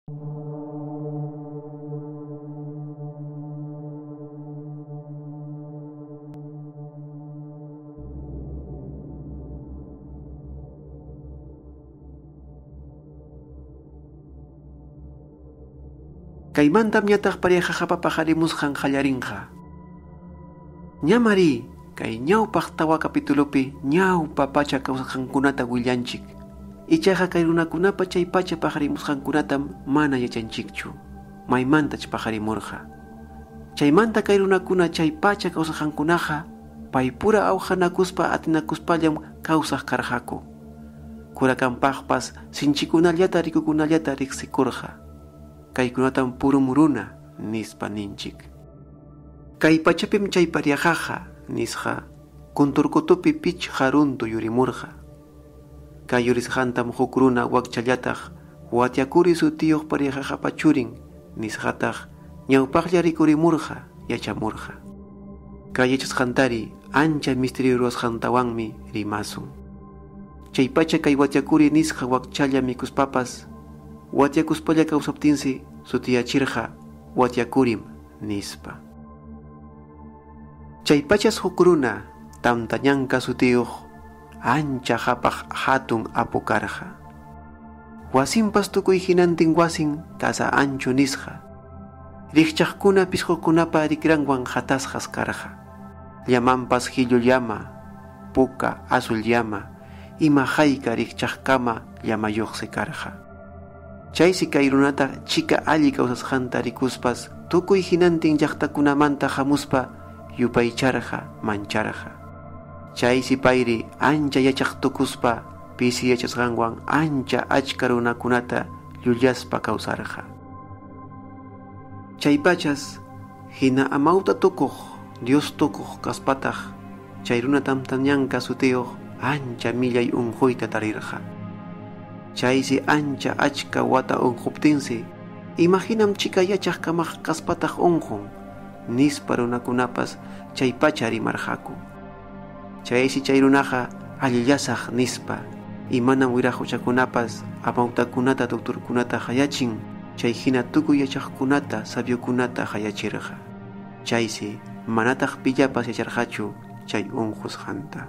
Kaymantam ñataq Pariaqaqapa paqarimusqan qallarinqa. Ñamari kay ñawpaq 4 capitulopi ñawpa pacha kawsasqankunata willanchik. Ichaqa kay runakunapa chay pacha paqarimusqankunatam mana yachanchikchu. Maymantach paqarimurqa. Chaymanta kay runakuna chay pacha kawsasqankunaqa paypura awqanakuspa atinakuspallam kawsaq karqaku. Kurakanpaqpas sinchikunallata rikukunallata riqsikurqa. Kaykunatam purum runa nispa ninchik. Kay pachapim chay Pariaqaqa nisqa kunturkutupi 5 runtu yurimurqa. Kay yurisqantam huk runa wakchallataq Watyakuri sutiyuq Pariaqaqapa churin nisqataq ñawpaqlla rikurimurqa yachamurqa. Kay yachasqantari ancha misterio ruwasqantawanmi rimasun. Chay pacha kay Watyakuri nisqa wakchalla mikuspapas watyakuspalla kawsaptinsi sutiyachirqa Watyakurim nispa. Chay pachas huk runa Tamtañanka sutiyuq ancha qhapaq hatun apu karqa. Wasinpas tukuy hinantin wasin tasa anchu nisqa. Rikchaqkuna pisqukunapa rikranwan hatasqas karqa. Llamanpas hillu llama, puka, azul llama, ima hayka rikchaqkama llamayuqsi karqa. Chaysi kay runata chika alli kawsasqanta rikuspas tukuy hinantin llaqtakunamanta hamuspa yupaycharqa mancharqa. Chaysi payri ancha yachaq tukuspa pisi yachasqanwan ancha achka runakunata llullaspa kawsarqa. Chay pachas hina amawta tukuq Dios tukuq kaspataq chay runa Tamtañanka sutiyuq ancha millay unquyta tarirqa. Chaysi ancha achka wata unquptinsi imahinam chika yachaq kamaq kaspataq unqun nispa runakunapas chay pacha rimarqaku. Chaysi chay runaqa allillasaq nispa imanam wiraquchakunapas amawtakunata doctorkunata hayachin chay hina tukuy yachaqkunata sabiokunata hayachirqa. Chaysi manataq pillapas yacharqachu chay unqusqanta.